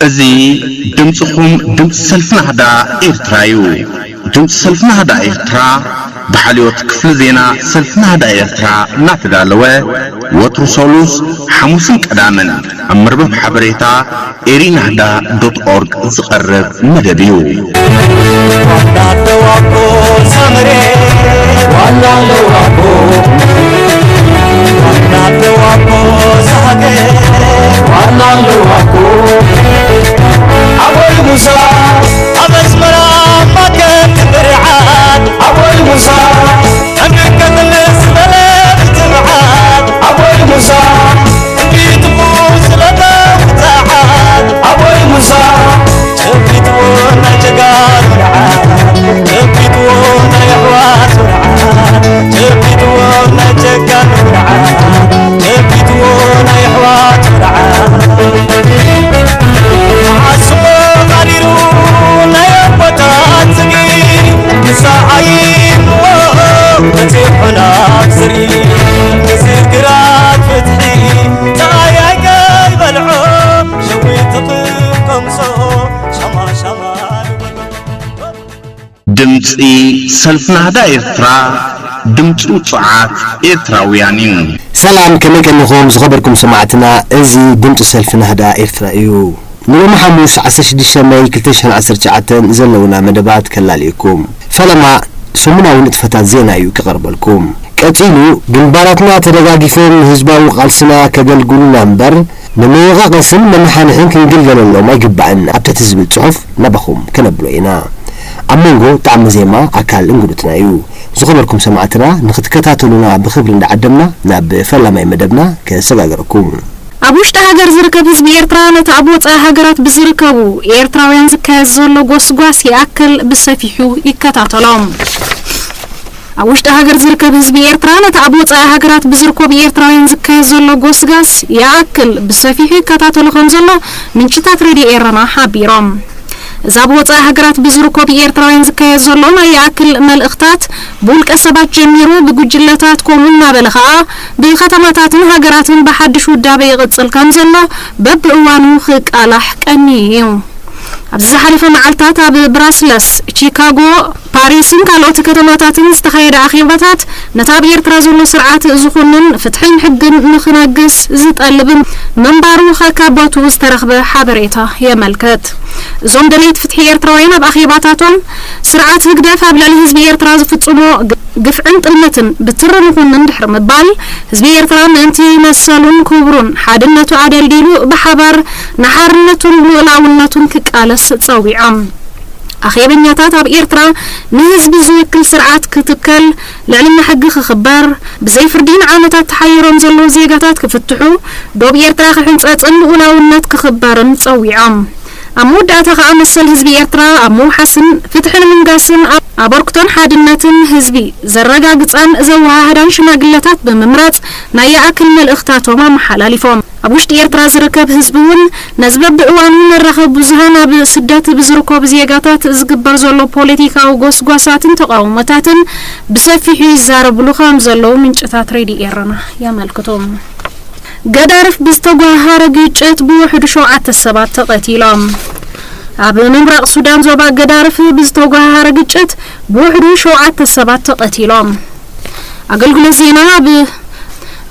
እዚ ድምፅኹም ድምፂ ሰልፊ ናህዳ ኤርትራ እዩ። ድምፂ ሰልፊ ናህዳ ኤርትራ ብሓልዮት ክፍሊ ዜና ሰልፊ ናህዳ ኤርትራ እናተዳለወ ወትሩ ሰሉስ፣ ሓሙስን ቀዳምን ኣብ መርበብ ሓበሬታ ኤሪናህዳ ዶት ኦርግ ዝቐርብ መደብ እዩ። ድምፂ ሰልፊ ናህዳ ኤርትራ፣ ድምፂ ውፁዓት ኤርትራውያን እዩ። ሰላም፣ ከመይ ቀኒኹም ዝኸበርኩም ሰማዕትና? እዚ ድምፂ ሰልፊ ናህዳ ኤርትራ እዩ። ንሎሚ ሓሙስ ዓሰርተ ሽዱሽተ መይ ክልተ ሽሕን ዓሰርተ ትሽዓተን ዘለውና መደባት ከላልየኩም። ፈለማ ሰሙናዊ ንጥፈታት ዜና እዩ ክቐርበልኩም። ቀጺሉ፣ ግንባራትና ተደጋጊፎም ንህዝባዊ ቃልስና ከገልግሉና እምበር፣ ንመወቓቐስን መነሓንሕን ክንግልገለሎም ኣይግባእን ኣብ ትሕቲ ዝብል ጽሑፍ ናባኹም ከነብሎ ኢና። ኣብ መንጎ ጣዕመ ዜማ ኣካል እንግዱትና እዩ። ዝኸበርኩም ሰማዕትና፣ ንኽትከታተሉና ብኽብሪ እንዳዓደምና ናብ ፈላማይ መደብና ከሰጋግረኩም። ኣብ ውሽጢ ሃገር ዝርከብ ህዝቢ ኤርትራ ነቲ ኣብ ወጻኢ ሃገራት ብዝርከቡ ኤርትራውያን ዝካየድ ዘሎ ጎስጓስ ይኣክል ብሰፊሑ ይከታተሎ። ኣብ ውሽጢ ሃገር ዝርከብ ህዝቢ ኤርትራ ነቲ ኣብ ወጻኢ ሃገራት ብዝርከቡ ኤርትራውያን ዝካየድ ዘሎ ጎስጓስ ይኣክል ብሰፊሑ ይከታተሎ ከም ዘሎ ምንጭታት ሬድዮ ኤረና ሓቢሮም። እዚ ኣብ ወጻኢ ሃገራት ብዝርከቡ ኤርትራውያን ዝካየድ ዘሎ ናይ ይኣክል መልእኽታት ብውልቀ ሰባት ጀሚሩ ብጉጅለታት ከምኡ እናበለ ኸኣ ብከተማታትን ሃገራትን ብሓድሽ ውዳበ ይቕጽል ከም ዘሎ በብእዋኑ ክቃላሕ ቀንዩ እዩ። ኣብዚ ዝሓለፈ መዓልታት ኣብ ብራስለስ፣ ቺካጎ፣ ፓሪስን ካልኦት ከተማታትን ዝተኻየደ ኣኼባታት ነቲ ኣብ ኤርትራ ዘሎ ስርዓት ዝኹንን ፍትሕን ሕግን ንኽነግስ ዝጠልብ ምንባሩ ከካባቱ ዝተረኽበ ሓበሬታ የመልክት። እዞም ደለይቲ ፍትሒ ኤርትራውያን ኣብ ኣኼባታቶም ስርዓት ህግደፍ ኣብ ልዕሊ ህዝቢ ኤርትራ ዝፍጽሞ ግ-፣ ግፍዕን ጥልመትን ብትሪ ንኹንን ድሕሪ ምባል ህዝቢ ኤርትራ ምእንቲ መሰሉን ክብሩን ሓድነቱ ኣደልዲሉ ብሓባር ንሓርነቱን ልኡላውነቱን ክቃለስ ጸዊዖም። ኣኼበኛታት ኣብ ኤርትራ ንህዝቢ ዝውክል ስርዓት ክትከል፣ ልዕልና ሕጊ ክኽበር፣ ብዘይ ፍርዲ ንዓመታት ተሓይሮም ዘለዉ ዜጋታት ክፍትሑ፣ ዶብ ኤርትራ ክሕንጸጽን ልኡላውነት ክኽበርን ጸዊዖም። ኣብ መወዳእታ ከኣ መሰል ህዝቢ ኤርትራ ኣብ ምውሓስን ፍትሒ ንምንጋስን ኣብ-፣ ኣበርክቶን ሓድነትን ህዝቢ ዘረጋግጻን ዘወሃህዳን ሽማግለታት ብምምራጽ ናይ ይኣክል መልእኽታቶም ኣመሓላሊፎም። ኣብ ውሽጢ ኤርትራ ዝርከብ ህዝቢ እውን ነዚ በብእዋኑ መራኸቢ ብዙሃን ኣብ ስደት ብዝርከቡ ዜጋታት ዝግበር ዘሎ ፖለቲካዊ ጎስጓሳትን ተቃውሞታትን ብሰፊሑ ይዛረብሉ ከም ዘለዉ ምንጭታት ሬድዮ ኤረና የመልክቱ። ገዳርፍ ብዝተጓሃረ ግጭት ብውሕዱ ሸውዓተ ሰባት ተቐቲሎም። ኣብ ምብራቕ ሱዳን ዞባ ገዳርፍ ብዝተጓሃረ ግጭት ብውሕዱ ሸውዓተ ሰባት ተቐቲሎም። ኣገልግሎት ዜና ብ-፣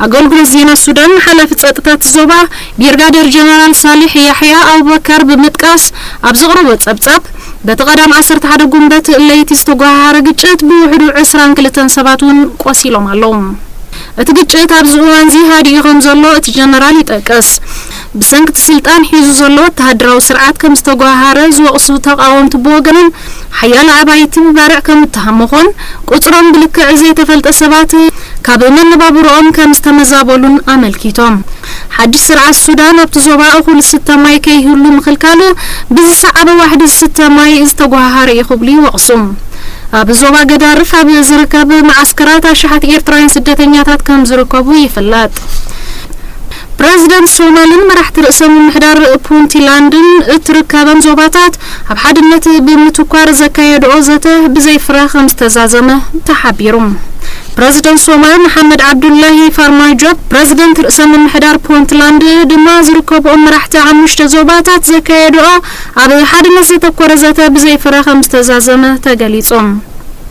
ኣገልግሎት ዜና ሱዳን ሓላፊ ጸጥታ እቲ ዞባ ብሪጋደር ጀነራል ሳሊሕ ያሕያ ኣቡበከር ብምጥቃስ ኣብ ዘቕረቦ ጸብጻብ፣ በቲ ቀዳም ዓሰርተ ሓደ ጉንበት ለይቲ ዝተጓሃረ ግጭት ብውሕዱ ዕስራን ክልተን ሰባት እውን ቆሲሎም ኣለዉ። እቲ ግጭት ኣብዚ እዋንዚ ሃዲኡ ከም ዘሎ እቲ ጀነራል ይጠቅስ። ብሰንኪ እቲ ስልጣን ሒዙ ዘሎ ወተሃደራዊ ስርዓት ከም ዝተጓሃረ ዝወቕሱ ተቓወምቲ ብወገኖም፣ ሓያሎ ኣባይቲ ብባርዕ ከም እተሃመኾን ቁጽሮም ብልክዕ ዘይተፈልጠ ሰባት ካብ መነባብሮኦም ከም ዝተመዛበሉን ኣመልኪቶም። ሓድሽ ስርዓት ሱዳን ኣብቲ ዞባ እኹል ዝስተ ማይ ከይህሉ ምኽልካሉ ብዝሰዓበ ዋሕዲ ዝስተ ማይ ዝተጓሃረ እዩ ክብሉ ይወቕሱ። ኣብ ዞባ ገዳርፍ ኣብ ዝርከብ መዓስከራት ኣሽሓት ኤርትራውያን ስደተኛታት ከም ዝርከቡ ይፍለጥ። ፕረዚደንት ሶማልን መራሕቲ ርእሰ ምምሕዳር ፑንትላንድን እትርከበን ዞባታት ኣብ ሓድነት ብምትኳር ዘካየድኦ ዘተ ብዘይ ፍረ ከም ዝተዛዘመ ተሓቢሩ። ፕረዚደንት ሶማል መሓመድ ዓብዱላሂ ፋርማጆ፣ ፕረዚደንት ርእሰ ምምሕዳር ፑንትላንድ ድማ ዝርከብኦም መራሕቲ ሓሙሽተ ዞባታት ዘካየድኦ ኣብ ሓድነት ዘተኮረ ዘተ ብዘይ ፍረ ከም ዝተዛዘመ ተገሊጹ።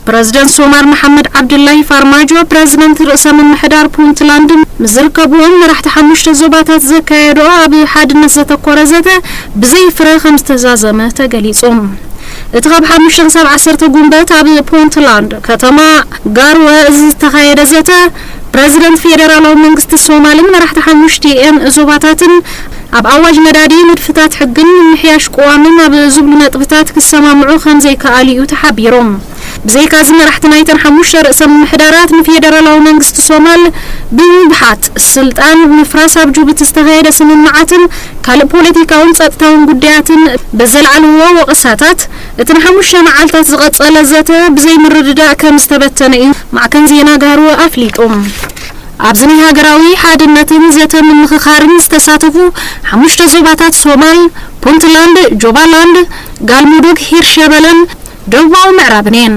ፕረዚደንት ሶማል መሓመድ ዓብዱላሂ ፋርማጆ፣ ፕረዚደንት ርእሰ ምምሕዳር ፑንትላንድ ምስ ዝርከብዎም መራሕቲ ሓሙሽተ ዞባታት ዘካየድኦ ኣብ ሓድነት ዘተኮረ ዘተ ብዘይ ፍረ ከም ዝተዛዘመ ተገሊጹ። እቲ ካብ ሓሙሽተ ክሳብ ዓሰርተ ጉንበት ኣብ ፑንትላንድ ከተማ ጋርወ ዝተኻየደ ዘተ፣ ፕረዚደንት ፌደራላዊ መንግስቲ ሶማልን መራሕቲ ሓሙሽቲኤን ዞባታትን ኣብ ኣዋጅ ነዳዲ፣ ንድፍታት ሕግን ምምሕያሽ ቅዋምን ኣብ ዝብሉ ነጥብታት ክሰማምዑ ከም ዘይከኣሉ እዩ ተሓቢሩ። ብዘይካዚ መራሕቲ ናይተን ሓሙሽተ ርእሰ ምምሕዳራት ንፌደራላዊ መንግስቲ ሶማል ብምብሓት ስልጣን ምፍራስ ኣብ ጅቡቲ ዝተኻየደ ስምምዓትን ካልእ ፖለቲካውን ጸጥታውን ጉዳያትን ብዘልዓልዎ ወቐሳታት፣ እቲ ንሓሙሽተ መዓልታት ዝቐጸለ ዘተ ብዘይምርድዳእ ከም ዝተበተነ እዩ ማዕከን ዜና ጋርወ ኣፍሊጡ። ኣብዚ ናይ ሃገራዊ ሓድነትን ዘተ ምምኽኻርን ዝተሳተፉ ሓሙሽተ ዞባታት ሶማል፣ ፑንትላንድ፣ ጆባላንድ፣ ጋልሙዱግ፣ ሂርሸበለን ደቡባዊ ምዕራብን እየን።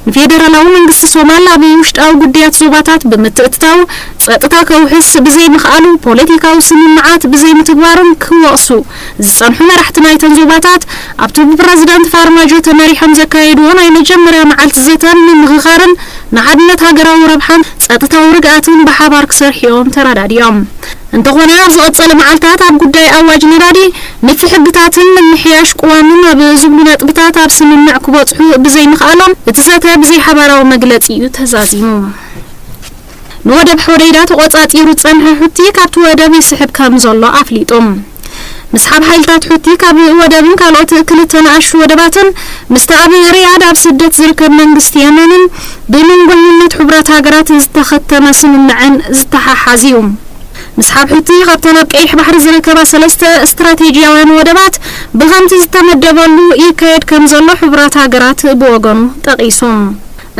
ንፌደራላዊ መንግስቲ ሶማል ኣብ ውሽጣዊ ጉዳያት ዞባታት ብምትእትታው ጸጥታ ከውሕስ ብዘይምኽኣሉ፣ ፖለቲካዊ ስምምዓት ብዘይምትግባሩን ክወቕሱ ዝጸንሑ መራሕቲ ናይተን ዞባታት፣ ኣብቲ ብፕረዚደንት ፋርማጆ ተመሪሖም ዘካየድዎ ናይ መጀመርያ መዓልቲ ዘተን ምምኽኻርን ንሓድነት ሃገራዊ ረብሓን ጸጥታዊ ርግኣትን ብሓባር ክሰርሑ እዮም ተረዳዲኦም። እንተኾነ፣ ኣብ ዝቐጸለ መዓልታት ኣብ ጉዳይ ኣዋጅ ነዳዲ፣ ምፍትሒ ሕግታትን ምምሕያሽ ቅዋምን ኣብ ዝብሉ ነጥብታት ኣብ ስምምዕ ክበጽሑ ብዘይምኽኣሎም፣ እቲ ዘተ ብዘይሓባራዊ መግለጺ እዩ ተዛዚሙ። ንወደብ ሖደይዳ ተቖጻጺሩ ዝጸንሐ ሑቲ ካብቲ ወደብ ይስሕብ ከም ዘሎ ኣፍሊጡ። ምስሓብ ሓይልታት ሑቲ ካብ ወደብን ካልኦት ክልተ ንኣሽቱ ወደባትን፣ ምስቲ ኣብ ሪያድ ኣብ ስደት ዝርከብ መንግስቲ የመንን ብመንጎኝነት ሕቡራት ሃገራት ዝተኸተመ ስምምዕን ዝተሓሓዝ እዩ። ምስሓብ ሑቲ ካብተን ኣብ ቀይሕ ባሕሪ ዝርከባ ሰለስተ ስትራቴጂያውያን ወደባት ብኸምቲ ዝተመደበሉ ይካየድ ከም ዘሎ ሕቡራት ሃገራት ብወገኑ ጠቒሱ።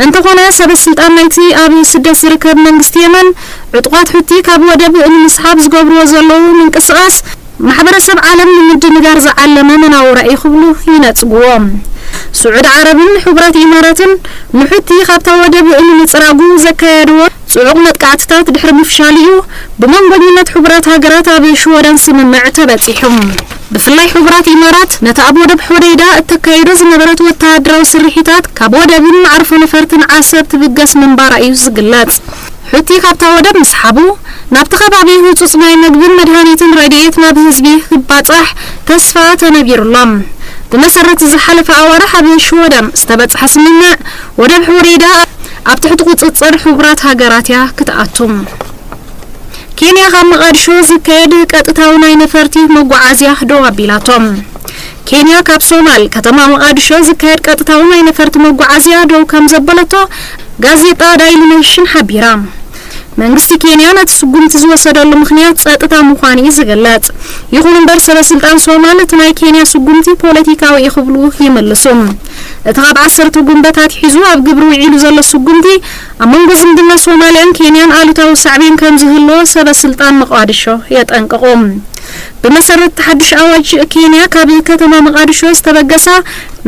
እንተኾነ፣ ሰበ ስልጣን ናይቲ ኣብ ስደት ዝርከብ መንግስቲ የመን፣ ዕጡቓት ሑቲ ካብ ወደብ ንምስሓብ ዝገብርዎ ዘለዉ ምንቅስቓስ ማሕበረሰብ ዓለም ንምድንጋር ዝዓለመ መናውራ እዩ ክብሉ ይነጽግዎ። ስዑድ ዓረብን ሕቡራት ኢማራትን ንሑቲ ካብታ ወደብ ንምጽራጉ ዘካየድዎ ጽዑቕ መጥቃዕትታት ድሕሪ ምፍሻሉ እዩ ብመንጎኝነት ሕቡራት ሃገራት ኣብ ሽወደን ስምምዕ ተበጺሑ። ብፍላይ ሕቡራት ኢማራት ነቲ ኣብ ወደብ ሖደይዳ እተካይዶ ዝነበረት ወተሃደራዊ ስርሒታት ካብ ወደብን መዓርፎ ነፈርትን ዓሰብ ትብገስ ምንባራ እዩ ዝግለጽ። ሑቲ ካብታ ወደብ ምስሓቡ፣ ናብቲ ከባቢ ህጹጽ ናይ መግብን መድሃኒትን ረድኤት ናብ ህዝቢ ክባጻሕ ተስፋ ተነቢሩሎም። ብመሰረት ዝሓለፈ ኣዋርሕ ኣብ ሽወደን ዝተበጽሐ ስምምዕ፣ ወደብ ሖደይዳ ኣብ ትሕቲ ቁጽጽር ሕቡራት ሃገራት እያ ክትኣቱ። ኬንያ ካብ መቓድሾ ዝካየድ ቀጥታዊ ናይ ነፈርቲ መጓዓዝያ ደው ኣቢላቶ። ኬንያ ካብ ሶማል ከተማ መቓድሾ ዝካየድ ቀጥታዊ ናይ ነፈርቲ መጓዓዝያ ደው ከም ዘበለቶ ጋዜጣ ዳይሊ ኔሽን ሓቢራ። መንግስቲ ኬንያ ነቲ ስጉምቲ ዝወሰደሉ ምኽንያት ጸጥታ ምዃኑ እዩ ዝግለጽ። ይኹን እምበር፣ ሰበ ስልጣን ሶማል እቲ ናይ ኬንያ ስጉምቲ ፖለቲካዊ እዩ ክብሉ ይምልሱ። እቲ ካብ ዓሰርተ ጉንበት ኣትሒዙ ኣብ ግብሪ ውዒሉ ዘሎ ስጉምቲ፣ ኣብ መንጎ ዝምድና ሶማልያን ኬንያን ኣሉታዊ ሳዕቤን ከም ዝህልዎ ሰበ ስልጣን መቓድሾ የጠንቅቑ። ብመሰረት እቲ ሓድሽ ኣዋጅ፣ ኬንያ ካብ ከተማ መቓድሾ ዝተበገሳ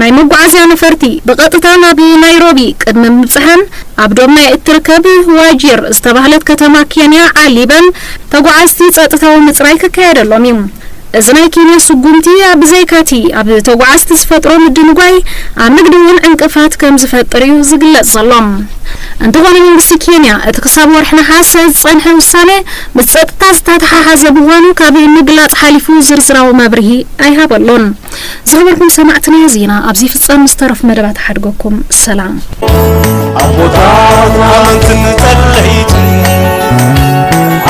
ናይ መጓዓዝያ ነፈርቲ ብቐጥታ ናብ ናይሮቢ ቅድሚ ምብጽሐን፣ ኣብ ዶብ ናይ እትርከብ ዋጂር ዝተባህለት ከተማ ኬንያ ዓሊበን፣ ተጓዓዝቲ ጸጥታዊ ምጽራይ ክካየደሎም እዩ። እዚ ናይ ኬንያ ስጉምቲ፣ ብዘይካቲ ኣብ ተጓዓዝቲ ዝፈጥሮ ምድንጓይ፣ ኣብ ንግዲ እውን ዕንቅፋት ከም ዝፈጥር እዩ ዝግለጽ ዘሎ። እንተኾነ፣ መንግስቲ ኬንያ እቲ ክሳብ ወርሒ ነሓሰ ዝጸንሐ ውሳነ ምስ ጸጥታ ዝተተሓሓዘ ምዃኑ ካብ ምግላጽ ሓሊፉ ዝርዝራዊ መብርሂ ኣይሃበሉን። ዝኸበርኩም ሰማዕትና፣ ዜና ኣብዚ ፍጻም፣ ምስ ተረፉ መደባት ሓድገኩም። ሰላም። ኣቦታት ኣመንትን ጸለይትን፣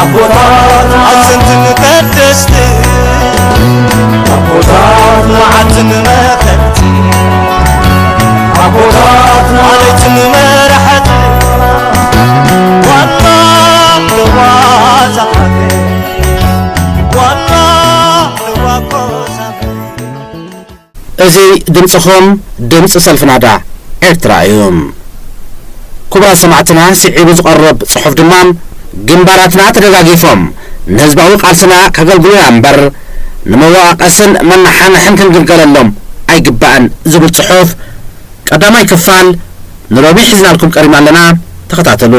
ኣቦታት ኣዘንትን ቀደስትን፣ ኣቦታት መዓልትን መኸርቲ፣ ኣቦታት ማለትን መራሕቲ፣ ዋና ለዋዛ ሃገር፣ ዋና ለዋኮ ሳገር። እዚ ድምጽኹም፣ ድምጺ ሰልፊ ናዳ ኤርትራ እዩ። ክቡራት ሰማዕትና፣ ስዒቡ ዝቐርብ ጽሑፍ ድማ፣ ግንባራትና ተደጋጊፎም ንህዝባዊ ቃልስና ከገልግሉና እምበር፣ ንመወቓቐስን መነሓንሕን ክንግልገለሎም ኣይግባእን ዝብል ጽሑፍ ቀዳማይ ክፋል ንሎሚ ሒዝናልኩም ቀሪብና ኣለና። ተኸታተሉ።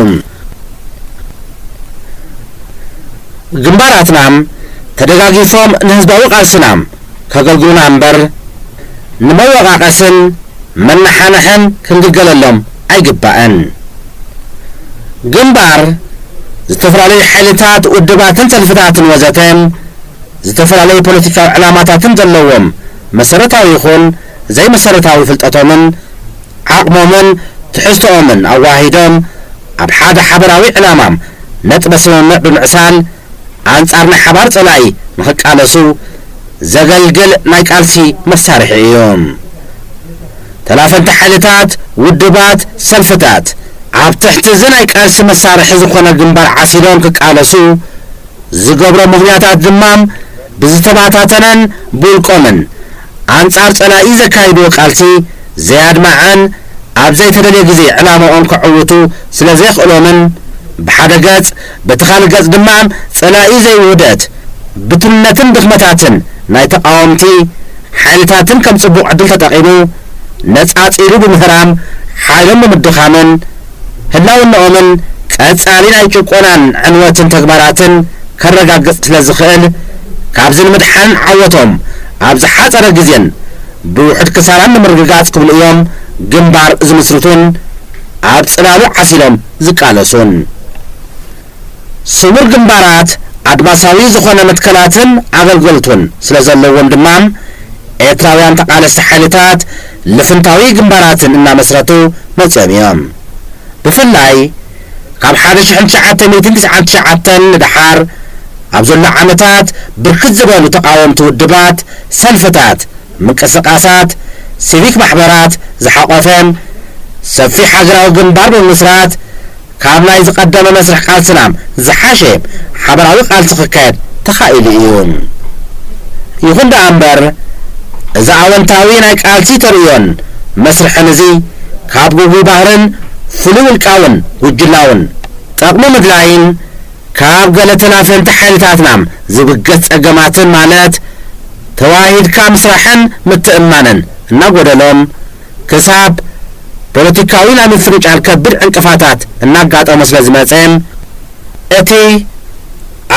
ግንባራትና ተደጋጊፎም ንህዝባዊ ቃልስና ከገልግሉና እምበር፣ ንመወቃቀስን መነሓንሕን ክንግልገለሎም ኣይግባእን። ግንባር፣ ዝተፈላለዩ ሓይልታት፣ ውድባትን ሰልፍታትን ወዘተ፣ ዝተፈላለዩ ፖለቲካዊ ዕላማታትን ዘለዎም፣ መሰረታዊ ይኹን ዘይመሰረታዊ ፍልጠቶምን ዓቕሞምን ትሕዝቶኦምን ኣዋሂዶም፣ ኣብ ሓደ ሓበራዊ ዕላማ ነጥበ ስምምዕ ብምዕሳል፣ ኣንጻር ናይ ሓባር ጸላኢ ንኽቃለሱ ዘገልግል ናይ ቃልሲ መሳርሒ እዩ። ተላፈንቲ ሓይልታት፣ ውድባት፣ ሰልፍታት፣ ኣብ ትሕቲ እዚ ናይ ቃልሲ መሳርሒ ዝኾነ ግንባር ዓሲሎም ክቃለሱ ዝገብሮ ምኽንያታት ድማ፣ ብዝተባታተነን ብውልቆምን ኣንጻር ጸላኢ ዘካይድዎ ቃልሲ ዘያድማዐን ኣብ ዘይተደልየ ግዜ ዕላማኦም ከዕውቱ ስለ ዘየኽእሎምን፣ ብሓደ ገጽ፣ በቲ ካልእ ገጽ ድማ ጸላኢ ዘይውህደት ብትንነትን ድኽመታትን ናይ ተቓወምቲ ሓይልታትን ከም ጽቡቕ ዕድል ተጠቒሙ ነጻጺሉ ብምህራም ሓይሎም ብምድኻምን ህላውነኦምን ቀጻሊ ናይ ጭቆናን ዕንወትን ተግባራትን ከረጋግጽ ስለ ዝኽእል፣ ካብዚ ንምድሓንን ዓወቶም ኣብ ዝሓጸረ ግዜን ብውሑድ ክሳራን ንምርግጋጽ ክብሉ እዮም ግንባር ዝምስርቱን ኣብ ጽላሉ ዓሲሎም ዝቃለሱን። ስሙር ግንባራት ኣድማሳዊ ዝኾነ መትከላትን ኣገልግሎትን ስለ ዘለዎም ድማ፣ ኤርትራውያን ተቓለስቲ ሓይልታት ልፍንታዊ ግንባራትን እናመስረቱ መጺኦም እዮም። ብፍላይ ካብ ሓደ ሽሕን ትሽዓተ ሚእትን ትስዓን ትሽዓተን ንደሓር ኣብ ዘሎ ዓመታት ብርክት ዝበሉ ተቓወምቲ ውድባት፣ ሰልፍታት፣ ምንቅስቃሳት፣ ሲቪክ ማሕበራት ዝሓቆፈ ሰፊሕ ሃገራዊ ግንባር ብምምስራት፣ ካብ ናይ ዝቐደመ መስርሕ ቃልስና ዝሓሸ ሓበራዊ ቃልሲ ክካየድ ተኻኢሉ እዩ። ይኹን ደኣ እምበር፣ እዚ ኣወንታዊ ናይ ቃልሲ ተርእዮን መስርሕን እዚ ካብ ግጉይ ባህርን ፍሉይ ውልቃውን ጉጅላውን ጠቕሚ ምድላይን ካብ ገለ ተላፈንቲ ሓይልታትና ዝብገስ ጸገማትን፣ ማለት ተዋሂድካ ምስራሕን ምትእምማንን እናጎደሎም፣ ክሳብ ፖለቲካዊ ናይ ምፍንጫል ከቢድ ዕንቅፋታት እናጋጠሞ ስለ ዝመጸ፣ እቲ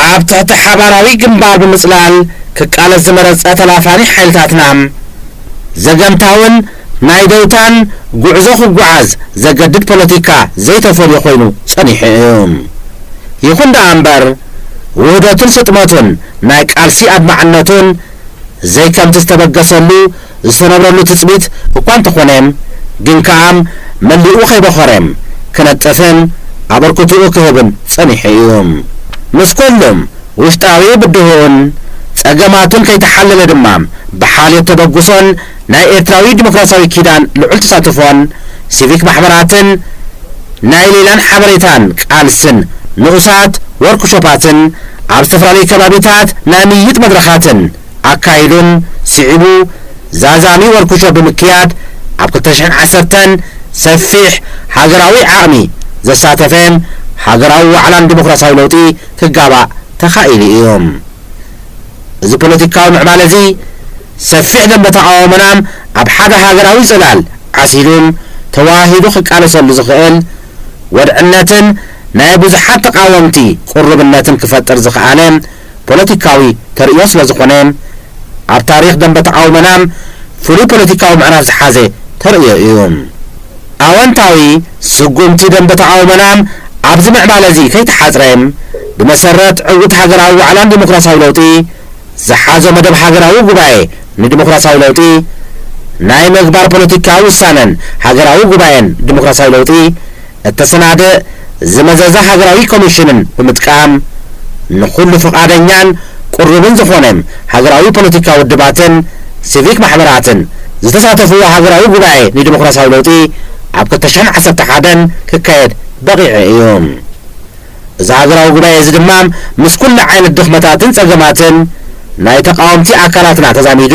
ኣብ ትሕቲ ሓባራዊ ግንባር ብምጽላል ክቃለስ ዝመረጸ ተላፋኒ ሓይልታትና፣ ዘገምታውን ናይ ደውታን ጉዕዞ ክጓዓዝ ዘገድድ ፖለቲካ ዘይተፈልዮ ኮይኑ ጸኒሑ እዩ። ይኹን ደኣ እምበር፣ ውህደቱን ስጥመቱን ናይ ቃልሲ ኣድማዕነቱን ዘይከምቲ ዝተበገሰሉ ዝተነብረሉ ትጽቢት እኳ እንተኾነ፣ ግን ከኣ መሊኡ ከይበኸረ ክነጥፍን ኣበርክትኡ ክህብን ጸኒሑ እዩ። ምስ ኩሉም ውሽጣዊ ብድሆኡን ጸገማቱን ከይተሓለለ ድማ፣ ብሓልዮት ተበግሶን ናይ ኤርትራዊ ዲሞክራሲያዊ ኪዳን ልዑል ተሳትፎን፣ ሲቪክ ማሕበራትን ናይ ሌላን ሓበሬታን ቃልስን ንኡሳት ወርክሾፓትን ኣብ ዝተፈላለዩ ከባቢታት ናይ ምይይጥ መድረኻትን ኣካይዱን፣ ስዒቡ ዛዛሚ ወርክሾፕ ብምክያድ፣ ኣብ ክልተ ሽሕን ዓሰርተን ሰፊሕ ሃገራዊ ዓቕሚ ዘሳተፈ ሃገራዊ ዋዕላን ዲሞክራሲያዊ ለውጢ ክጋባእ ተኻኢሉ እዩ። እዚ ፖለቲካዊ ምዕባለ እዚ፣ ሰፊሕ ደንበ ተቓውሞና ኣብ ሓደ ሃገራዊ ጽላል ዓሲሉ ተዋሂዱ ክቃለሰሉ ዝኽእል ወድዕነትን ናይ ብዙሓት ተቓወምቲ ቅሩብነትን ክፈጥር ዝኸኣለ ፖለቲካዊ ተርእዮ ስለ ዝኾነ፣ ኣብ ታሪኽ ደንበ ተቓውሞና ፍሉይ ፖለቲካዊ ምዕራፍ ዝሓዘ ተርእዮ እዩ። ኣወንታዊ ስጉምቲ ደንበ ተቓውሞና ኣብዚ ምዕባለ እዚ ከይተሓጽረ፣ ብመሰረት ዕዉት ሃገራዊ ዋዕላን ዲሞክራሲያዊ ለውጢ ዝሓዞ መደብ ሃገራዊ ጉባኤ ንዲሞክራሲያዊ ለውጢ ናይ ምግባር ፖለቲካዊ ውሳነን ሃገራዊ ጉባኤን ዲሞክራሲያዊ ለውጢ እተሰናድእ ዝመዘዘ ሃገራዊ ኮሚሽንን ብምጥቃም፣ ንኹሉ ፍቓደኛን ቅሩብን ዝኾነ ሃገራዊ ፖለቲካዊ ውድባትን ሲቪክ ማሕበራትን ዝተሳተፍዎ ሃገራዊ ጉባኤ ንዲሞክራሲያዊ ለውጢ ኣብ ክልተ ሽሕን ዓሰርተ ሓደን ክካየድ በቒዑ እዩ። እዚ ሃገራዊ ጉባኤ እዚ ድማ ምስ ኩሉ ዓይነት ድኽመታትን ጸገማትን ናይ ተቓወምቲ ኣካላትና ተዛሚዱ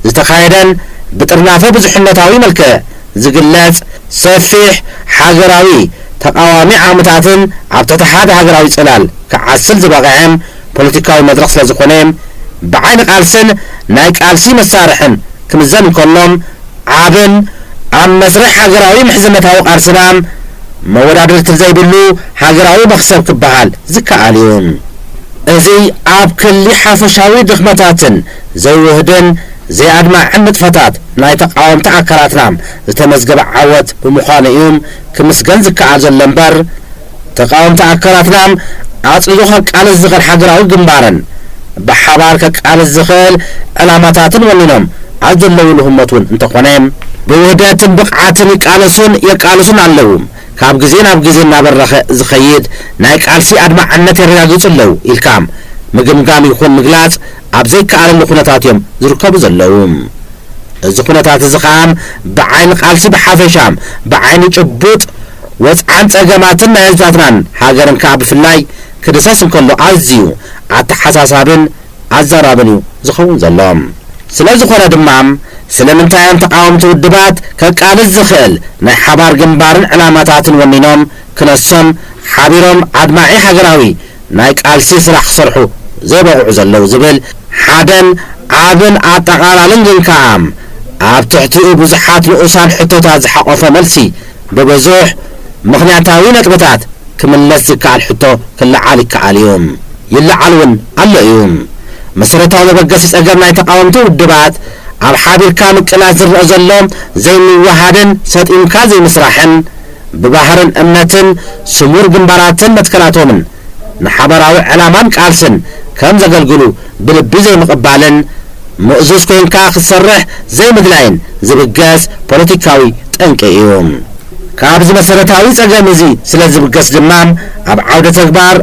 ዝተኻየደን ብጥርናፈ ብዙሕነታዊ መልክዕ ዝግለጽ ሰፊሕ ሃገራዊ ተቓዋሚ ዓቕምታትን ኣብ ትሕቲ ሓደ ሃገራዊ ጽላል ክዓስል ዝበቕዐ ፖለቲካዊ መድረኽ ስለ ዝኾነ፣ ብዓይኒ ቃልስን ናይ ቃልሲ መሳርሕን ክምዘን እንከሎ፣ ዓብን ኣብ መስርሕ ሃገራዊ ምሕዝነታዊ ቃልስና መወዳድርቲ ዘይብሉ ሃገራዊ መኽሰብ ክበሃል ዝከኣል እዩ። እዚ ኣብ ክሊ ሓፈሻዊ ድኽመታትን ዘይውህድን ዘይኣድማዕን ንጥፈታት ናይ ተቓወምቲ ኣካላትና ዝተመዝገበ ዓወት ብምዃኑ እዩ ክምስገን ዝከኣል ዘሎ እምበር፣ ተቓወምቲ ኣካላትና ኣጽሊሉ ከቃልስ ዝኽእል ሃገራዊ ግንባርን ብሓባር ከቃልስ ዝኽእል ዕላማታትን ወኒኖም ኣብ ዘለውሉ ህሞት እውን እንተኾነ፣ ብውህደትን ብቕዓትን ይቃለሱን የቃልሱን ኣለዉ። ካብ ግዜ ናብ ግዜ እናበረኸ ዝኸይድ ናይ ቃልሲ ኣድማዕነት የረጋግጹ ኣለዉ ኢልካ ምግምጋም ይኹን ምግላጽ ኣብ ዘይከኣለሉ ኩነታት እዮም ዝርከቡ ዘለዉ። እዚ ኩነታት እዚ ኸኣ ብዓይኒ ቃልሲ ብሓፈሻ፣ ብዓይኒ ጭቡጥ ወጽዓን ጸገማትን ናይ ህዝብታትናን ሃገርን ከኣ ብፍላይ ክድሰስ እንከሎ ኣዝዩ ኣተሓሳሳብን ኣዛራብን እዩ ዝኸውን ዘሎ። ስለ ዝኾነ ድማ፣ ስለምንታይ እዮም ተቓወምቲ ውድባት ከቃልስ ዝኽእል ናይ ሓባር ግንባርን ዕላማታትን ወኒኖም ክነሶም ሓቢሮም ኣድማዒ ሃገራዊ ናይ ቃልሲ ስራሕ ክሰርሑ ዘይበቕዑ ዘለዉ ዝብል ሓደን ዓብን ኣጠቓላልን ግን ከኣ ኣብ ትሕቲኡ ብዙሓት ንኡሳን ሕቶታት ዝሓቖፈ መልሲ ብብዙሕ ምኽንያታዊ ነጥብታት ክምለስ ዝከኣል ሕቶ ክለዓል ይከኣል እዩ። ይለዓል እውን ኣሎ እዩ። መሰረታዊ መበገሲ ጸገም ናይ ተቓወምቲ ውድባት ኣብ ሓቢርካ ምቅላስ ዝረአ ዘሎ ዘይምውሃድን ሰጢምካ ዘይምስራሕን ብባህርን እምነትን ስሙር ግንባራትን መትከላቶምን ንሓበራዊ ዕላማን ቃልስን ከም ዘገልግሉ ብልቢ ዘይምቕባልን ምእዙዝ ኮይንካ ክትሰርሕ ዘይምድላይን ዝብገስ ፖለቲካዊ ጠንቂ እዩ። ካብዚ መሰረታዊ ጸገም እዚ ስለ ዝብገስ ድማ ኣብ ዓውደ ተግባር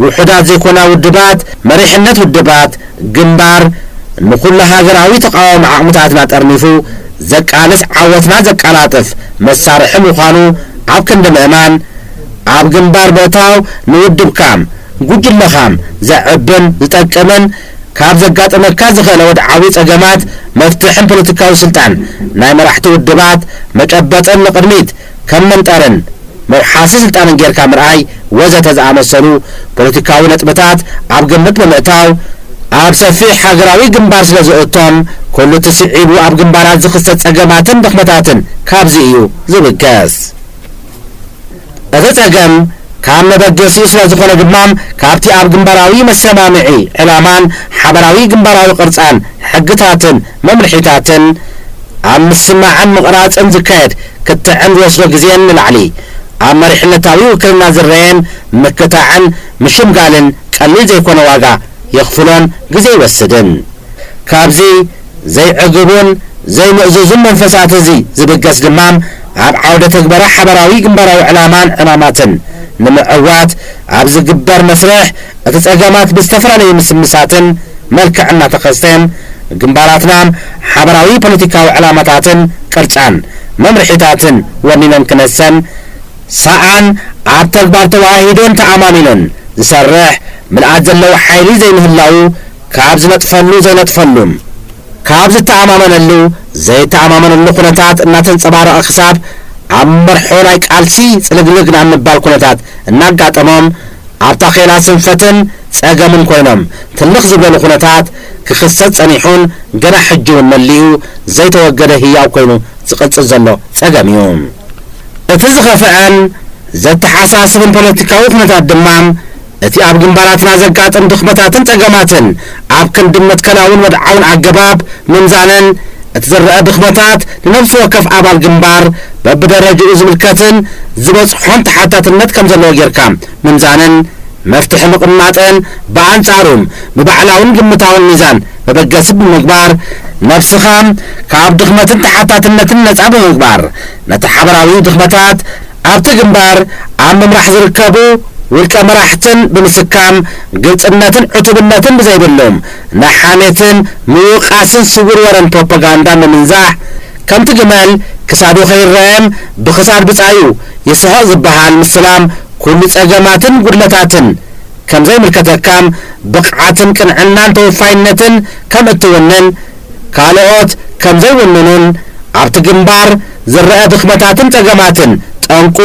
ውሑዳት ዘይኮና ውድባት፣ መሪሕነት ውድባት፣ ግንባር ንኹሉ ሃገራዊ ተቓዋሚ ዓቕምታትና ጠርኒፉ ዘቃልስ ዓወትና ዘቀላጥፍ መሳርሒ ምዃኑ ኣብ ክንዲ ምእማን ኣብ ግንባር ምእታው ንውድብካ ጉጅለኻም ዘዕብን ዝጠቅምን ካብ ዘጋጥመካ ዝኽእለ ወድዓዊ ጸገማት መፍትሕን ፖለቲካዊ ስልጣን ናይ መራሕቲ ውድባት መጨበጥን ንቕድሚት ከም መንጠርን መውሓሲ ስልጣንን ጌርካ ምርኣይ ወዘተ ዝኣመሰሉ ፖለቲካዊ ነጥብታት ኣብ ግምት ብምእታው ኣብ ሰፊሕ ሃገራዊ ግንባር ስለ ዝእቶም ኩሉ እቲ ስዒቡ ኣብ ግንባራት ዝኽሰት ጸገማትን ድኽመታትን ካብዚ እዩ ዝብገስ። እዚ ጸገም ካብ መበገሲኡ ስለ ዝኾነ ድማ ካብቲ ኣብ ግንባራዊ መሰማምዒ ዕላማን ሓበራዊ ግንባራዊ ቅርጻን ሕግታትን መምርሒታትን ኣብ ምስማዕን ምቕራጽን ዝካየድ ክትዕን ዝወስዶ ግዜን ንላዕሊ ኣብ መሪሕነታዊ ውክልና ዝረየን ምክታዕን ምሽምጋልን ቀሊል ዘይኮነ ዋጋ የኽፍሎን ግዜ ይወስድን። ካብዚ ዘይዕግቡን ዘይምእዙዙን መንፈሳት እዚ ዝብገስ ድማ ኣብ ዓውደ ተግባራ ሓበራዊ ግንባራዊ ዕላማን ዕማማትን ንምዕዋት ኣብ ዝግበር መስርሕ እቲ ጸገማት ብዝተፈላለዩ ምስምሳትን መልክዕ እናተኸስተ ግንባራትና ሓበራዊ ፖለቲካዊ ዕላማታትን ቅርጻን መምርሒታትን ወኒኖም ክነሰን ሰኣን ኣብ ተግባር ተዋሂዶን ተኣማሚኖን ዝሰርሕ ምልኣት ዘለዎ ሓይሊ ዘይምህላዉ ካብ ዝነጥፈሉ ዘይነጥፈሉ ካብ ዝተኣማመነሉ ዘይተኣማመነሉ ኩነታት እናተንጸባረቐ ክሳብ ኣብ መርሖ ናይ ቃልሲ ጽልግልግ ናብ ምባል ኩነታት እናጋጠሞም ኣብ ታኼላ ስንፈትን ጸገምን ኮይኖም ትልኽ ዝበሉ ኩነታት ክኽሰት ጸኒሑን ገና ሕጂ እውን መሊኡ ዘይተወገደ ህያው ኮይኑ ዝቕጽል ዘሎ ጸገም እዩ። እቲ ዝኸፍአን ዘተሓሳስብን ፖለቲካዊ ኩነታት ድማ እቲ ኣብ ግንባራትና ዘጋጥም ድኽመታትን ጸገማትን ኣብ ክንዲ መትከላውን ወድዓውን ኣገባብ ምምዛንን እቲ ዝረአ ድኽመታት ንነፍሲ ወከፍ ኣባል ግንባር በብደረጅኡ ዝምልከትን ዝበጽሖን ተሓታትነት ከም ዘለዎ ጌርካ ምምዛንን መፍትሒ ምቕማጥን ብኣንጻሩ ብባዕላውን ግምታውን ሚዛን መበገሲ ብምግባር ነብስኻ ካብ ድኽመትን ተሓታትነትን ነጻ ብምግባር ነቲ ሓበራዊ ድኽመታት ኣብቲ ግንባር ኣብ ምምራሕ ዝርከቡ ውልቀ መራሕትን ብምስካም ግልጽነትን ዕቱብነትን ብዘይብሉ ናይ ሓሜትን ምውቃስን ስውር ወረን ፕሮፓጋንዳን ብምንዛሕ ከምቲ ግመል ክሳዱ ከይረአን ብኽሳድ ብጻዩ ይስሕቕ ዝበሃል ምስላም ኩሉ ጸገማትን ጉድለታትን ከም ዘይምልከተካን ብቕዓትን ቅንዕናን ተወፋይነትን ከም እትውንን ካልኦት ከም ዘይውንኑን ኣብቲ ግንባር ዝረአ ድኽመታትን ጸገማትን ጠንቁ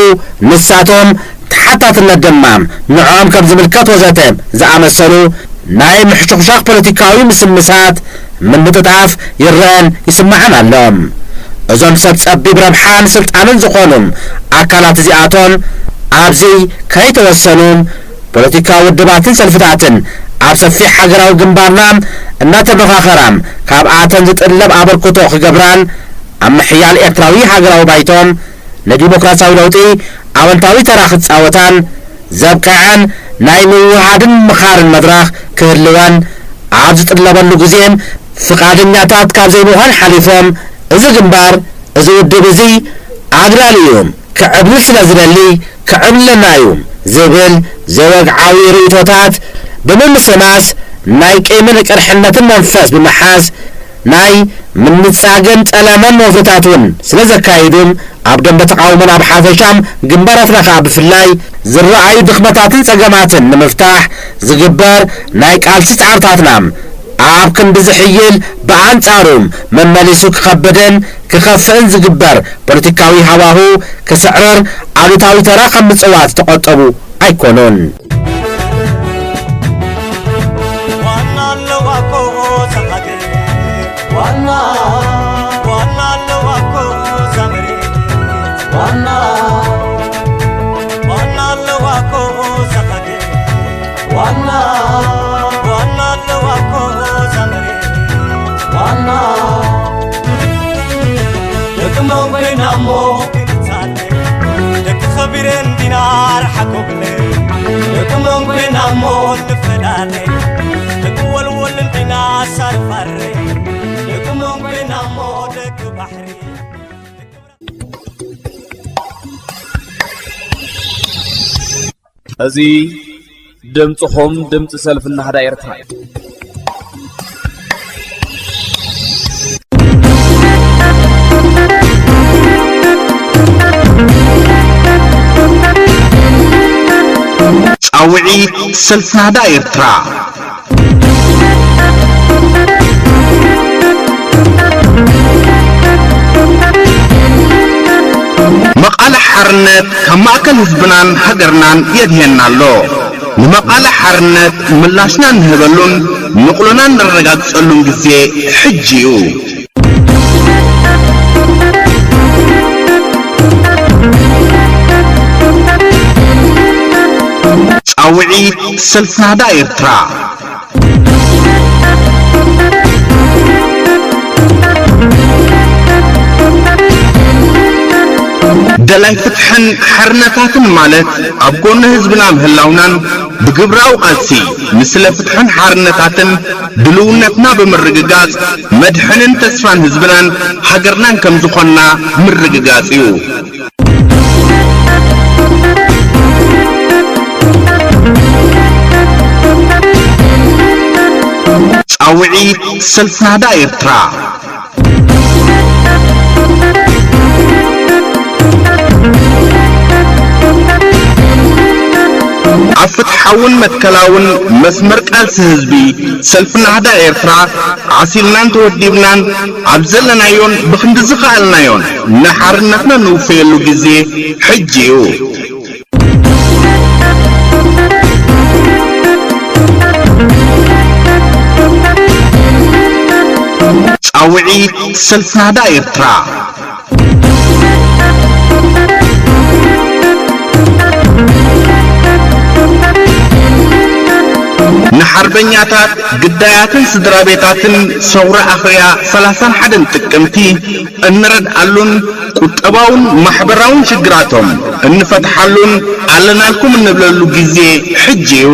ንሳቶም ተሓታትነት ድማ ንዕኦም ከም ዝምልከት ወዘተ ዝኣመሰሉ ናይ ምሕሹኽሻኽ ፖለቲካዊ ምስምሳት ምንጥጣፍ ይረአን ይስማዕን ኣሎ። እዞም ሰብ ጸቢብ ረብሓን ስልጣንን ዝኾኑ ኣካላት እዚኣቶም ኣብዚ ከይተወሰኑ ፖለቲካዊ ውድባትን ሰልፍታትን ኣብ ሰፊሕ ሃገራዊ ግንባርና እናተመኻኸራ ካብኣተን ዝጥለብ ኣበርክቶ ክገብራን ኣብ ምሕያል ኤርትራዊ ሃገራዊ ባይቶም ንዲሞክራሲያዊ ለውጢ ኣወንታዊ ተራ ክጻወታን ዘብቅዐን ናይ ምውህሃድን ምምኻርን መድረኽ ክህልወን ኣብ ዝጥለበሉ ግዜን ፍቓደኛታት ካብ ዘይምዃን ሓሊፎም፣ እዚ ግንባር፣ እዚ ውድብ እዚ ኣግላሊ እዩ፣ ክዕብልል ስለ ዝደሊ ክዕብልለና እዩ ዝብል ዘይወግዓዊ ርእይቶታት ብምምስማስ፣ ናይ ቂምን ቅርሕነትን መንፈስ ብምሓዝ፣ ናይ ምንጻግን ጠለመን ወፍርታት እውን ስለ ዘካይዱ፣ ኣብ ደንበ ተቓውሞና ብሓፈሻ፣ ግንባራትና ከኣ ብፍላይ፣ ዝረኣዩ ድኽመታትን ጸገማትን ንምፍታሕ ዝግበር ናይ ቃልሲ ጻዕርታትና፣ ኣብ ክንዲ ዝሕይል፣ ብኣንጻሩ መመሊሱ ክኸብድን ክኸፍእን ዝግበር ፖለቲካዊ ሃዋሁ ክስዕርር ኣሉታዊ ተራ ካብ ምጽዋት ዝተቖጠቡ ኣይኮኑን። ዋና ኣለዋ እኮ እዛ ሃገር፣ ዋና፣ ዋና ኣለዋ እኮ እዛ መሬት፣ ዋና፣ ዋና ኣለዋ እኮ እዛ ሃገር፣ ዋና፣ ዋና ኣለዋ እኮ እዛ መሬት፣ ዋና። ደቂ መን ኮይና እሞ ክንጻለ፣ ደቂ ከቢረን ዲና ርሓቆ ብለን፣ ደቂ መን ኮይና እሞ ንፈላለ፣ ደቂ ወልወል እንዲና ሳርፋረ፣ ደቂ መን ኮይና እሞ ደቂ ባሕሪ። እዚ ድምጽኹም ድምጺ ሰልፊ ናህዳ ኤርትራ እዩ። ጻውዒት ሰልፊ ናህዳ ኤርትራ። መቓልሕ ሓርነት ካብ ማእከል ህዝብናን ሃገርናን የድህየና ኣሎ። ንመቓልሕ ሓርነት ምላሽና እንህበሉን ንቕሎና እነረጋግጸሉን ግዜ ሕጂ እዩ። ጻውዒት ሰልፊ ናህዳ ኤርትራ። ደላይ ፍትሕን ሓርነታትን ማለት ኣብ ጎኒ ህዝብና ምህላውናን ብግብራዊ ቃልሲ ንስለ ፍትሕን ሓርነታትን ድልውነትና ብምርግጋጽ መድሕንን ተስፋን ህዝብናን ሃገርናን ከም ዝኾንና ምርግጋጽ እዩ። ጻውዒት ሰልፊ ናህዳ ኤርትራ። ኣብ ፍትሓውን መትከላውን መስመር ቃልሲ ህዝቢ፣ ሰልፊ ናህዳ ኤርትራ ዓሲልናን ተወዲብናን ኣብ ዘለናዮን ብኽንዲ ዝኸኣልናዮን ንሓርነትና ንውፈየሉ ግዜ ሕጂ እዩ። ጻውዒት ሰልፊ ናህዳ ኤርትራ። ንሓርበኛታት፣ ግዳያትን ስድራ ቤታትን ሰውራ ኣኽርያ ሰላሳን ሓደን ጥቅምቲ እንረድኣሉን ቁጠባውን ማሕበራውን ሽግራቶም እንፈትሓሉን ኣለናልኩም እንብለሉ ግዜ ሕጂ እዩ።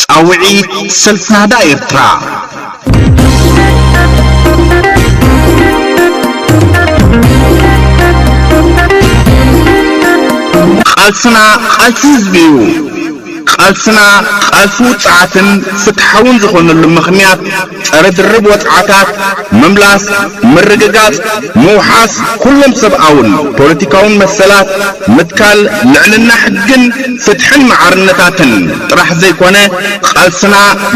ጻውዒት ሰልፊ ናህዳ ኤርትራ። ቃልስና ቃልሲ ህዝቢ እዩ። ቃልስና ቃልሲ ውጽዓትን ፍትሓውን ዝኾነሉ ምኽንያት ጸረ ድርብ ወጽዓታት፣ ምምላስ፣ ምርግጋጽ፣ ምውሓስ ኩሎም ሰብኣውን ፖለቲካውን መሰላት፣ ምትካል ልዕልና ሕግን ፍትሕን መዓርነታትን ጥራሕ ዘይኮነ፣ ቃልስና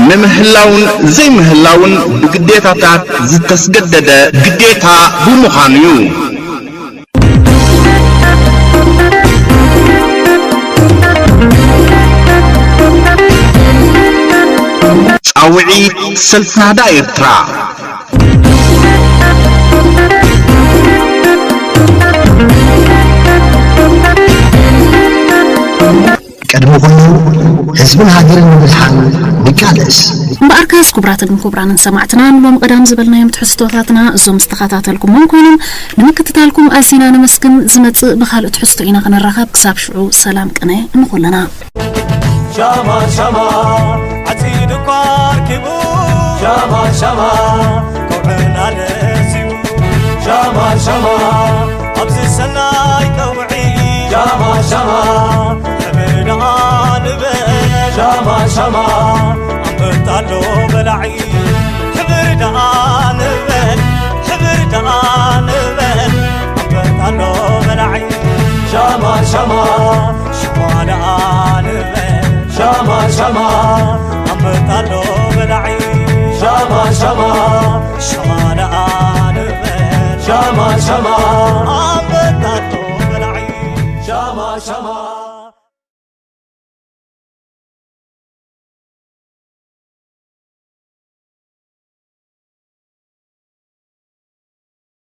ንምህላውን ዘይምህላውን ብግዴታታት ዝተስገደደ ግዴታ ብምዃኑ እዩ። ጻውዒት ሰልፊ ናህዳ ኤርትራ። ብኹሉ ህዝብን ሃገርን ንምድሓን ንቃለስ። እምበኣርከስ፣ ክቡራትን ክቡራንን ሰማዕትና፣ ንሎም ቀዳም ዝበልናዮም ትሕዝቶታትና እዞም ዝተኸታተልኩሞም ኮይኖም፣ ንምክትታልኩም ኣዚና ነመስግን። ዝመጽእ ብኻልእ ትሕዝቶ ኢና ክንራኸብ። ክሳብ ሽዑ፣ ሰላም ቅነ ንኹልና። ሻማ ሻማ ዓጺዱ እኳ ኣርኪቡ፣ ሻማ ሻማ ከውዕና ለሲቡ፣ ሻማ ሻማ ኣብዚ ሰናይ ቀውዒ፣ ሻማ ሻማ ሕብሪ ደኣ ንበል፣ ሻማ ሻማ ኣንበጣ ኣሎ በላዒ፣ ሕብሪ ደኣ ንበል፣ ሕብሪ ደኣ ንበል፣ ኣንበጣ ኣሎ በላዒ፣ ሻማ ሻማ ሻማ ደኣ ንበል፣ ሻማ ሻማ ኣንበጣ ኣሎ በላዒ፣ ሻማ ሻማ ሻማ ደኣ ንበል፣ ሻማ ሻማ ኣንበጣ ኣሎ በላዒ፣ ሻማ ሻማ